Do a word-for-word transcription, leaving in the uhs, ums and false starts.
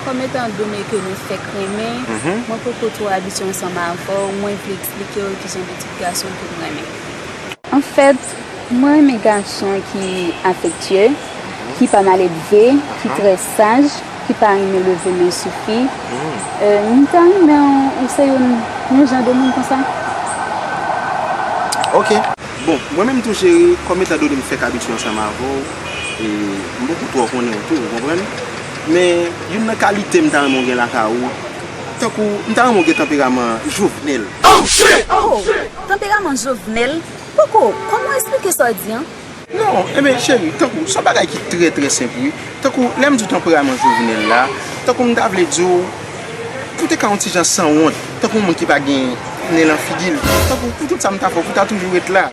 Kòm etan donnen ke nou fèk renmen, mwen poko twò abitye ansanm avè w, mwen vle eksplike w kijan de tip gason ke m renmen. Anfèt, mwen renmen gason ki afektye, ki pa maledve, ki trè saj, ki pa renmen leve men sou fi. Euh, m ta renmen w, w se youn, yon jan de moun konsa. Ok. Bon, mwen menm tou cheri, kòm etan donnen m fèk abitye ansanm avè w, e m poko twò konnen w tou, ou konprann? Men, youn nan kalite m ta renmen w gen lakay ou, tankou, m ta renmen w gen tanperaman Jovenel. Oh! Tanperaman Jovenel? Poko, kòman w eksplike sa w di an? Non, enben, cheri, tankou, se yon bagay ki trè, trè senp, wi. Tankou, lè m di w tanperaman Jovenel la, tankou m ta vle di w, pou te ka yon ti jan sanwont, tankou yon moun ki pa gen nen nan figi l. Tankou, pou tout sa m ta fè w, pou w ta toujou ret la.